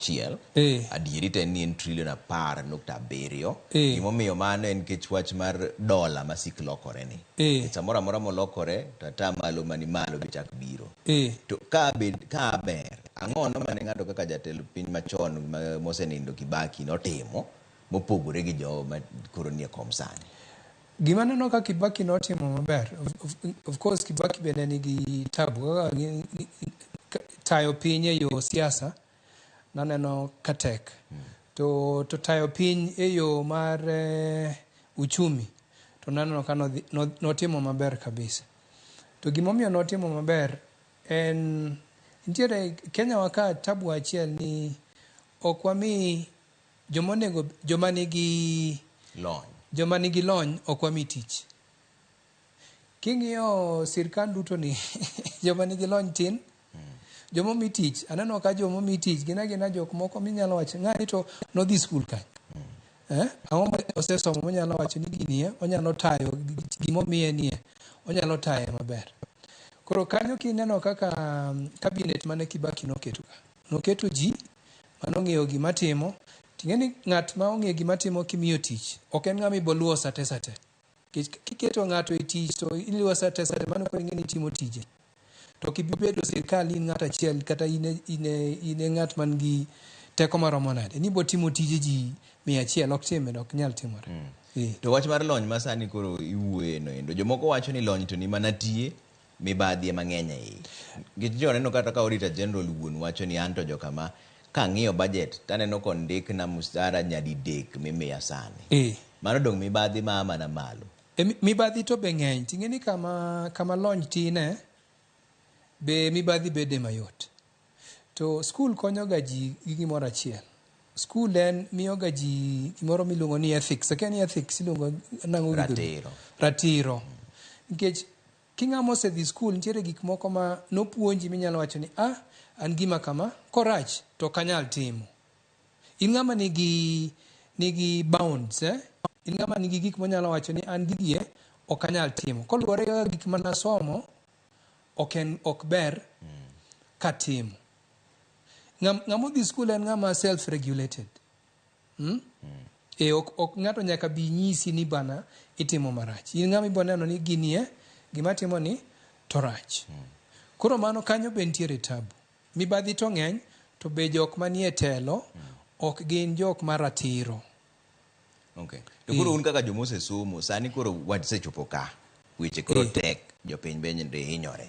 auchiel. Adieri to en ni en trilion 10.7. Gimomiyo mano en nikech wach mar dola ma sik lokore ni. Nikech samoro amora molokore to ata malo mani malo be chak biro. To ka bed ka ber, ang'ono mane ng'ato kaka jatelo piny machon mosenindo Kibaki notimo mopogore gi jogo ma koro nie kom sani? Gima aneno ka Kibaki notimo maber, of course Kibaki be ne nigi tabu kaka tayo piny e yo siasa naneno ka tek. To tayo piny e yo mar uchumi to naneno ka notimo maber kabisa. To gimomiyo notimo maber en nitiere Kenya wa ka tabu achiel ni ok wami jomonego joma nigi lony, joma nigi lony ok wami tich. King'iyo sirkal duto ni joma nigi lony tin. Joma omi tich, aneno ka joma omi tich gin agina jok moko minyalo wacho ng'ani to nodhi skul kanye. Ang'o ma osesomo monyalo wacho ni gini e, onyalo tayo gimomiye nie, onyalo taye maber. Koro kanyo kineno kaka cabinet mane Kibaki noketo ka. Noketo ji manong'eyo gima timo. Ting'e ni ng'at ma ong'eyo gima timo kimiyo tich, ok en ng'ama iboluwo sate sate. Nikech kiketo ng'ato e tich to iluwo sate sate, mano koro ing'e ni itimo tije. To ok ibi bedo sirkal in ng'at achiel kata in e ng'at man gi teko maromo nade. Ni ibo timo tije ji 100, ok timre, ok nyal timore. To wach mar lony ma sani koro iwuoye no endo, jomoko wacho ni lony to ni mana tie, mibadhi ema ng'eny e iye. Nikech jo neno kata ka Auditor General wuon wacho ni anto jokama kang'iyo budget taneno kondikna msara nyadidek mimiya sani. Mano dong' mibadhi ma mana malo. Mibadhi to be ng'eny. Ting'e ni kama lony tine, be mibadhi bede mayot. To skul konyo ga ji gi gimoro achiel. Skul en miyo ga ji gimoro miluongo ni ethics. Akia ni ethics iluongo nang'o gi dholuo? Ratiro. Ratiro. Nikech king'ama osedhi skul, nitiere gik moko ma nopuonji minyalo wacho ni an gima kama, korach to ok anyal timo. In ng'ama nigi bounds, eh? In ng'ama nigi gik monyalo wacho ni an gigi ok anyal timo. Koluwore gi gik manasomo, ok ber katimo. Ng'ama odhi skul en ng'ama self-regulated. Ok ng'ato nyaka bi nyisi ni bana itimo marach. In ng'ama ibo neno ni gini gima timo ni to rach. Koro mano kanyo be nitiere tabu. Mibadhi to ng'eny, to be jok manie telo ok gin jok maratiro. Okay. To koro un kaka joma osesomo, sani koro wasechopo ka. Weche koro tek, jopiny bende hinyore.